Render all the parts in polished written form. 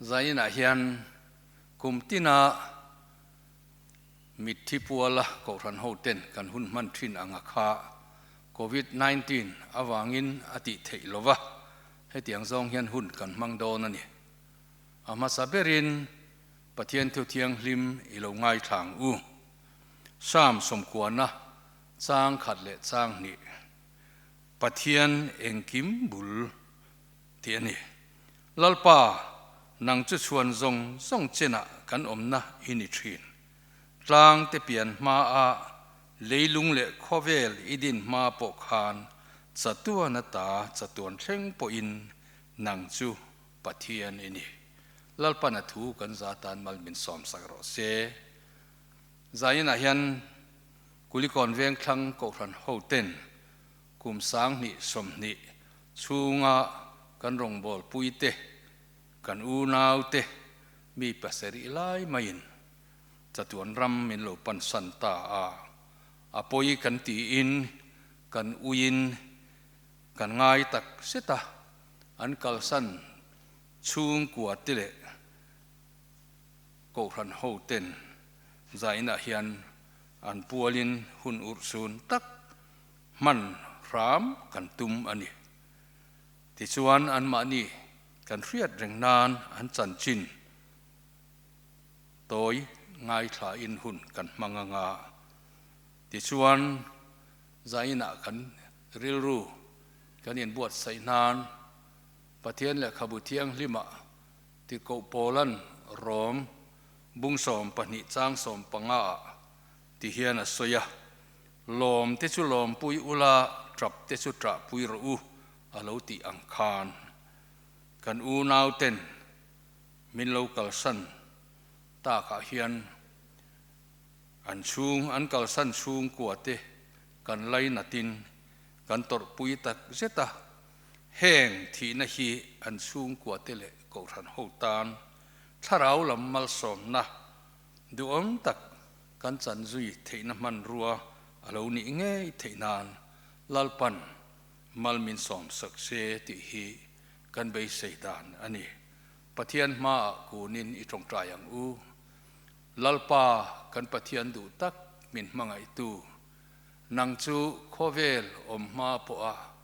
Zainah hian kum tina mitthi puala Kohhran hoten kan hun hman thin anga kha Covid 19 avangin a tih theih lova, hetiang zawng hian hun kan hmang dawn a ni. A hmasa berin Pathian thu thianghlim i lo ngaithlang u. Psalm sawmkuana chang khat leh chang hnih Pathian engkim bul tih a ni. Lalpa, nang chu chhuan zawng zawng chenah kan awmna i ni thin. Tlang te pian hmaah leilung leh khawvel i din hma pawh khan chatuan ata chatuan thleng pawhin nang chu Pathian i ni. Lalpan a thu kan za tan mal min sawmsak rawh se. Zainah hian Kulikawn Vengthlang Kohhran hoten kum 2020 chhunga kan rawngbawlpui te, kan unau te mi pasarih lai maiin chatuan ram min lo pansan ta a, a pawi kan tiin kan uiin kan ngai tak zet a, an kalsan chhungkua te leh Kohhran hoten zainah hian an pualin hun urhsun tak hman hram kan tum a ni. Tichuan anmahni kan hriat reng nan an chanchin tawi ngaithlain hun kan hmang anga. Tichuan zainah kan rilru kan inbuatsaih nan Pathian lehkhabu thianghlimah Tikoh Pawlan Rom bung 12 chang 15 ah ti hian a sawi a, Lawm te chu lawmpui ula, tap te chu ṭahpui rawh u a lo tih ang khan kan unau ten min lo kalsan takah hian an chhung an kalsan chhungkua te kan lainatin kan tawrhpui tak zet a. Heng thihna hi an chhungkua te leh Kohhran ho tan thlarau lam malsawmna duhawm tak kan chan zui theihna hmanrua a lo nih ngei theih nan Lalpan mal min sawm sak se tih hi kan beisei dan a ni. Pathian hmaah kunin i tawngtai ang u. Lalpa kan Pathian duh tak min hmangaihtu nang chu khawvel awm hma pawha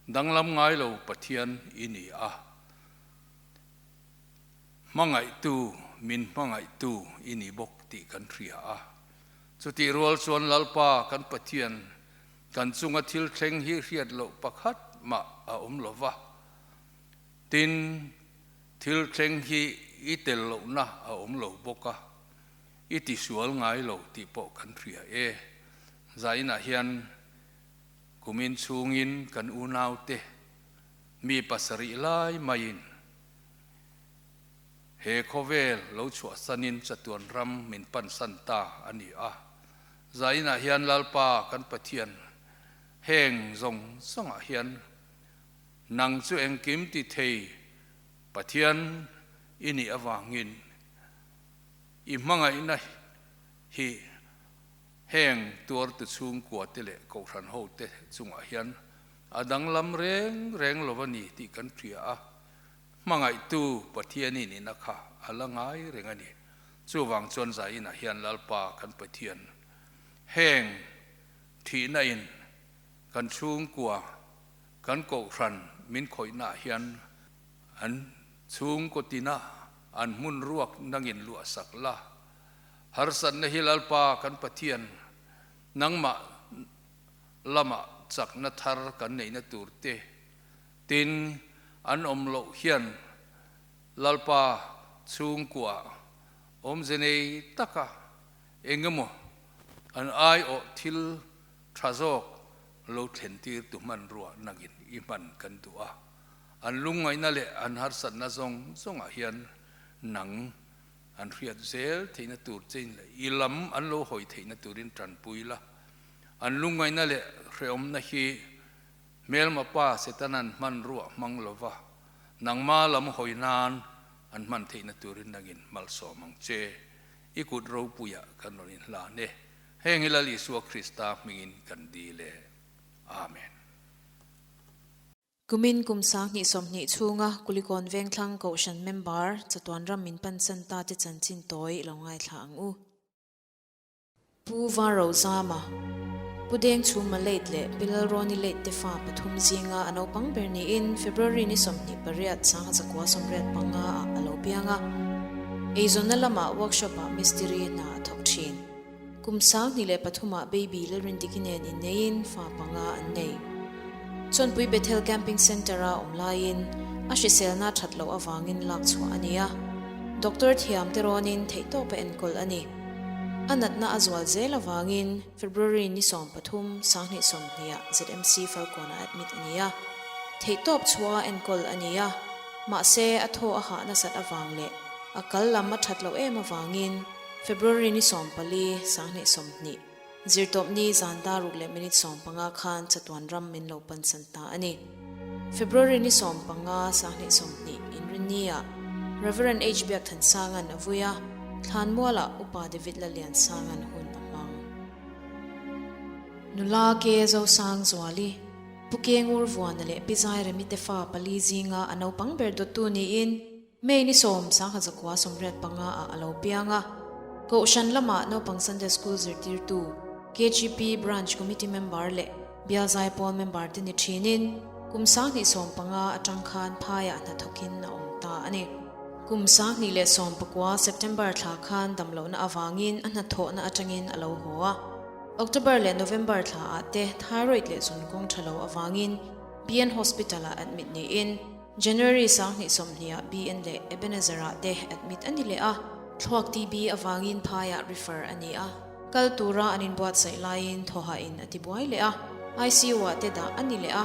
Danglam ngai lo Pathian i ni a, hmangaihtu, min hmangaihtu i ni bawk tih kan hria a. Chutih rual chuan Lalpa kan Pathian kan chunga thil thleng hi hriat loh pakhat mah a awm lo va, tin, thil thleng hi i tel lohna a awm lo bawk a, i tisual ngai lo tih pawh kan hria e. Zainah hian Kumin chhungin kan unaute mi pasarih lai maiin he khawvel lo chhuahsanin chatuan ram min pansan ta a ni a. Zainah hian Lalpa kan Pathian heng zawng zawngah hian nang chu engkim ti thei Pathian i nih avangin i hmangaihna hi Heng tuartu chhungkua te leh kohhran ho te chungah hian a danglam reng reng lo a ni tih kan hria a, hmangaihtu Pathianin ina kha a la ngai reng a ni. Chuvang chuan Zainah hian Lalpa kan Pathian, heng thihna in kan chhungkua, kan kohhran min khawihnaah hian an chhungkaw tina an hmun ruak nangin luahsak la, Harsatna hi Lalpa kan Pathian nangmah lamah chakna thar kan neihna tur te tin an awm loh hian Lalpa chhungkua awmze nei taka engemaw an aiawh thil tha zawk lo thlen tir tu hmanrua nangin i hman kan duh a, an lungngaihna leh an harsatna zawng zawngah hian nang An hriat zel theihna tur chein leh i lam an lo hawi theihna turin tanpui la. An lungngaihna leh hrehawmna hi hmelma pa Setana'n hmanruah hmang lova nangma lam hawi nan an hman theihna turin nangin malsawm ang che. I kut ropuiah kan rawn inhlan e. Heng hi Lal Isua Krista hmingin kan dil e. Amen. Kumin kum 2020 chhunga Kulikawn Vengthlang Kohhran member chatuan ram min pansan ta te chanchin tawi i lo ngaithla ang u. Pu Varozama, Pu Dengchhuma late leh Pi Lalrawni late te fa pathum zinga a naupang ber niin February ni 28 1985 ah a lo piang a. Eizawnna lamah workshop ah mistiri hna a thawk thin. Kum 2003 ah Baby Lalrindiki nen inneiin fa panga an nei. Chawnpui Bethel Camping Centre a awm laiin a hriselna that loh avangin lak chhuah a ni a. Doctor thiam te rawnin theihtawp a enkawl a ni. A natna a zual zel avangin February ni 13, 2020 ah ZMC Falkawn ah admit a ni a. Theihtawp chhuah a enkawl a ni a, mahse a thaw a hah nasat avang leh a kal lam a that loh em avangin February ni 14, 2020, Zirtawpni zan dar ruk leh minute 15 khan chatuan ram min lo pansan ta a ni. February ni 15, 2020, Inrinni-ah Rev. H. Biakthansanga'n a vui a, Thlanmualah Upa David Laliansanga'n hun a hmang. Nula ke Zosang Zuali, Pu Kengur Vuana leh Pi Zairemi te fa pali zinga a naupang ber dawttu niin May ni 10, 1985 ah a lo piang a. Kohhran lamah naupang Sunday School zirtirtu, KGP Branch Committee member leh Bial Zaipawl member te ni thinin kum 2015 atang khan phaiah hna thawkin a awm ta a ni. Kum 2019 September thla khan damlohna avangin a hnathawhna atangin a lo haw a. October leh November thla ah te thyroid leh zun kawng tha lo avangin BN Hospital ah admit niin January 2020 ah BN leh Ebenezer ah te admit a ni leh a, thluak TB avangin phaiah refer a ni a. Kal tura an inbuatsaih laiin thawhah in a tibuai leh a, ICU ah te dah a ni leh a,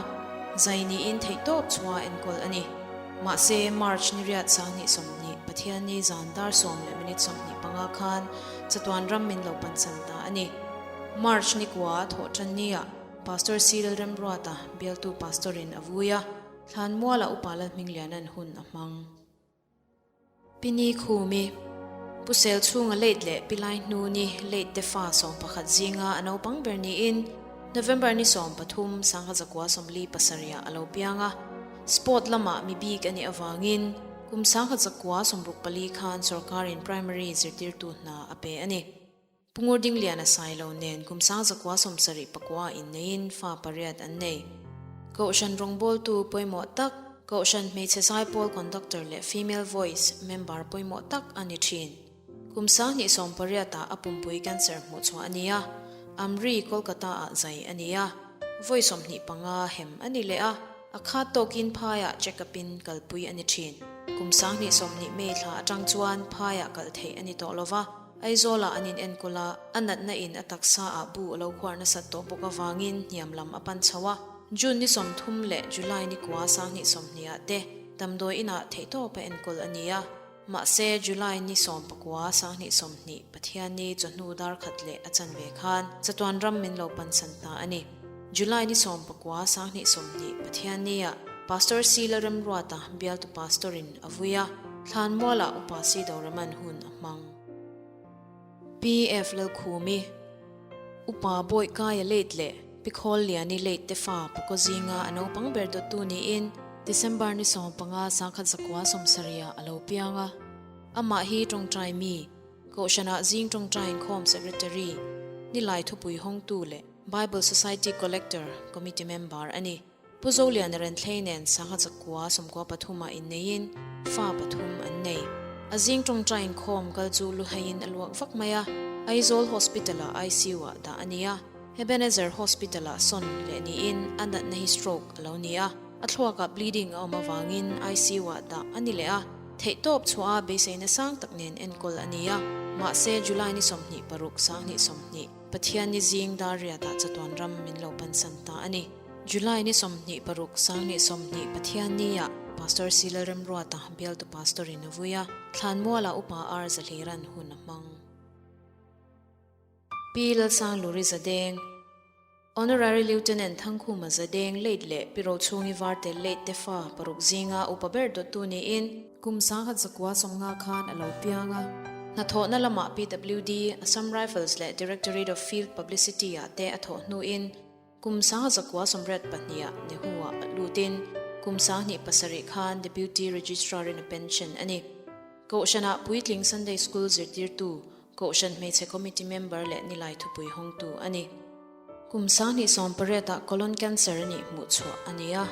zai niin theihtawp chhuah enkawl a ni. Mahse, March ni riat 2020, Pathianni zan dar sawm leh minute 25 khan chatuan ram min lo pansan ta a ni. March ni kua thawh tan nia Pastor C. Lalremruata, bialtu pastor in a vui a, Thlanmuala Upa Lalhmingliana'n hun a hmang. Pini Khumi, Pu Sel chhunga late leh Pi Lai Hnuni late te fa 11 zinga a naupang ber niin November ni 13, 1947 ah a lo piang a. Sport lamah mi bik a nih avangin kum 1964 khan sorkarin primary zirtirtu hna a pe a ni. Pu Ngurdingliana Sailo nen kum 1979 ah inneiin fa pariat an nei. Kohhran rawngbawltu pawimawh tak, Kohhran hmeichhe zaipawl conductor leh female voice member pawimawh tak a ni thin. Kum 2018 ah a pumpui cancer hmuhchhuah a ni a, Amri, Kolkata ah zai a ni a, vawi 25 hem a ni leh a, a khat tawkin phaiah check up in kalpui a ni thin. Kum 2020 May thla atang chuan phaiah kal theih a ni tawh lova, Aizawlah an inenkawl a, a natna in a taksa ah bu a lo khuar nasat tawh bawk avangin hniam lam a pan chho a. June ni 30 leh July ni kua 2020 ah te damdawi inah theihtawp a enkawl a ni a. Mahse, July ni 19 2020 Pathianni chawhnu dar khat leh a chanve khan chatuan ram min lo pansan ta a ni. July ni 19 2020 Pathianni ah Pastor C. Lalremruata bialtu pastor in a vui a, Thlanmualah Upa C. Doraman hun a hmang. PF Lalkhumi, Upa Bawihkaia late leh Pi Khawlliani late te fa Pakaw zinga a naupang ber dawttu niin December ni 15 1970 ah a lo piang a. Amah hi tawngtai mi, Kohhranah zing tawngtai inkhawm Secretary, Nilai thupui hawngtu leh Bible Society Collector Committee member a ni. Pu Zoliana Renthlei nen sangha chakua 93 ah inneiin fa pathum an nei. A zing tawngtai inkhawm kal chu luhaiin a luak vak mai a, Aizawl Hospital ah ICU ah dah a ni a, Ebenezer Hospital ah sawn leh niin a natna hi stroke a lo ni a, a thluakah bleeding a awm avangin ICU ah dah a ni leh a, theihtawp chhuah a beiseina sang tak nen enkawl a ni a, mahse July ni 26 2020, Pathianni zing dar riatah chatuan ram min lo pansan ta a ni. July ni 26 2020 Pathianni ah Pastor C. Lalremruata bialtu pastor in a vui a, Thlanmualah Upa R. Zahliran hun a hmang. Pi Lalsang Luri Zadeng, Honorary Lieutenant Thangkhuma Zadeng late leh Pi Rochhungi Varte late te fa paruk zinga upa ber dawttu niin kum 1950 khan a lo piang a. Hnathawhna lamah PWD, Assam Rifles leh Directorate of Field Publicity ah te a thawh hnuin kum 1982 ah Nehu-ah a lutin. Kum 2007 khan Deputy Registrar in a pension a ni. Kohhranah Puitling Sunday School zirtirtu, Kohhran Hmeichhe Committee member leh Nilai thupui hawngtu a ni. Kum 2018 ah colon cancer a nih hmuh chhuah a ni a.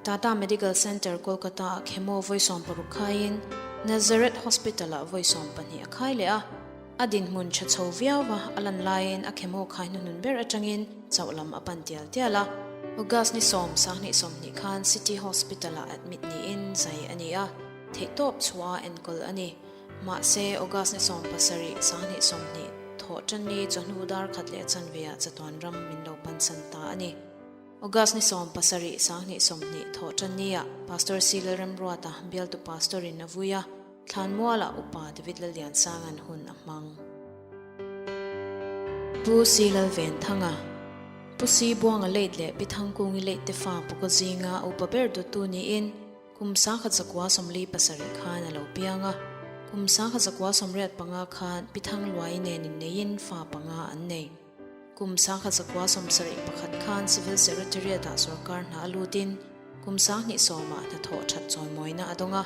Tata Medical Centre, Kolkata ah chemo vawi 60 khaiin Nazareth Hospital ah vawi 12 a khai leh a. A dinhmun tha chho viau va, a lan laiin a chemo khai hnuhnun ber atangin chauh lam a pan tial tial a. August ni sawm, 2020 khan City Hospital ah admit niin zai a ni a, theihtawp chhuah a enkawl a ni. Mahse, August ni 17, 2020, thawh tanni chawhnu dar khat leh chanve ah chatuan ram min lo pansan ta a ni. August ni 17, 2020, thawh tanni ah Pastor C. Lalremruata, bialtu pastor in a vui a. Thlanmualah Upa David Lalliansanga'n hun a hmang. Pu Si Lalventhanga, Pu Si Buanga late leh Pi Thangkungi late te fa Puka zinga upa ber dawttu niin kum 1947 khan a lo piang a. Kum 1985 khan Pi Thangluai nen inneiin fa panga an nei. Kum 1971 khan Civil Secretariat-ah sorkar hna a lutin kum 2010-ah hnathawh that chawimawina a dawng a,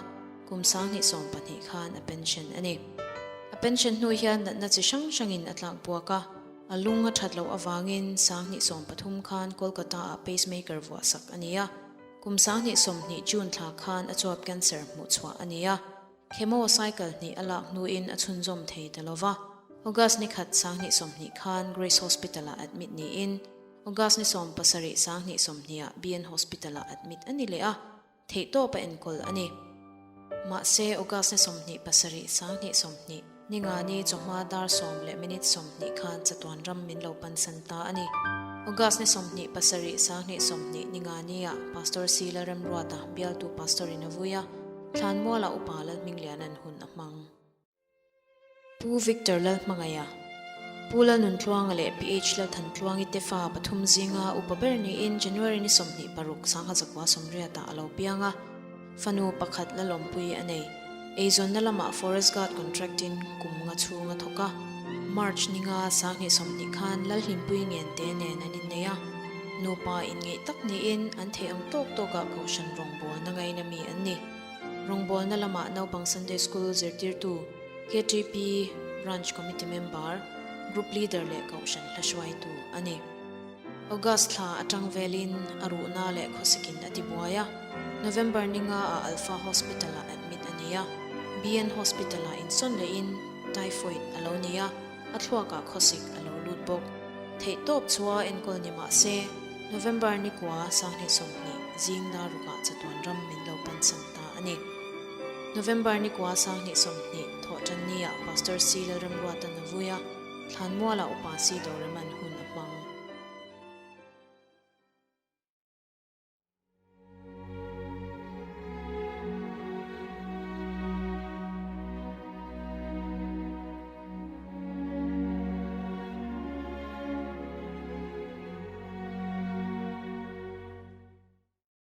kum 2012 khan a pension a ni. A pension hnu hian natna chi hrang hrangin a tlak buak a, a lung a that loh avangin 2013 khan Kolkata-ah pacemaker vuah sak a ni a, kum 2020 June thla khan a chuap cancer hmuh chhuah a ni a. Chemo cycle hnih a lak hnuin a chhunzawm thei ta lo va, August ni khat 2020 khan Grace Hospital-ah admit niin August ni 17 2020-ah BN Hospital-ah admit a ni leh a, theihtawp a enkawl a ni. Mahse, August ni 27 2020, Ningani chawhma dar sawm leh minute 20 khan chatuan ram min lo pansan ta a ni. August ni 27 2020, Ningani-ah Pastor C. Lalremruata, bialtu pastor-in a vui a, Thlanmualah Upa Lalhmingliana'n hun a hmang. Pu Victor Lalhmangaia, Pu Lalnuntluanga leh PH Lalthantluangi te fa pathum zinga upa ber niin January ni 26, 1980 ah a lo piang a, fanu pakhat Lalawmpui a nei. Eizawnna lamah Forest Guard contract-in kum nga chhung a thawk a, March ni nga 2020 khan Lalhlimpui Ngente nen an innei a. Nupa inngeih tak niin an theih ang tawk tawkah kohhran rawngbawlna ngaina mi an ni. Rawngbawlna lamah naupang Sunday School zirtirtu, KTP Branch Committee member, Group Leader leh kohhran hla hruaitu a ni. August thla atang velin a ruhna leh khawsikin a tibuai a, November ni nga ah Alpha Hospital-ah admit a ni a, BN Hospital-ah insawn lehin Typhoid a lo nei a, a thluakah khawsik a lo lut bawk. Theihtawp chua enkawl ni mah se, November ni kua 2020 zing dar rukah chatuan ram min lo pansan ta a ni. November ni kua 2020 thawhtanni ah Pastor C. Lalremruata Navuia, Thlanmualah Upa C. Doreman hun a hmang.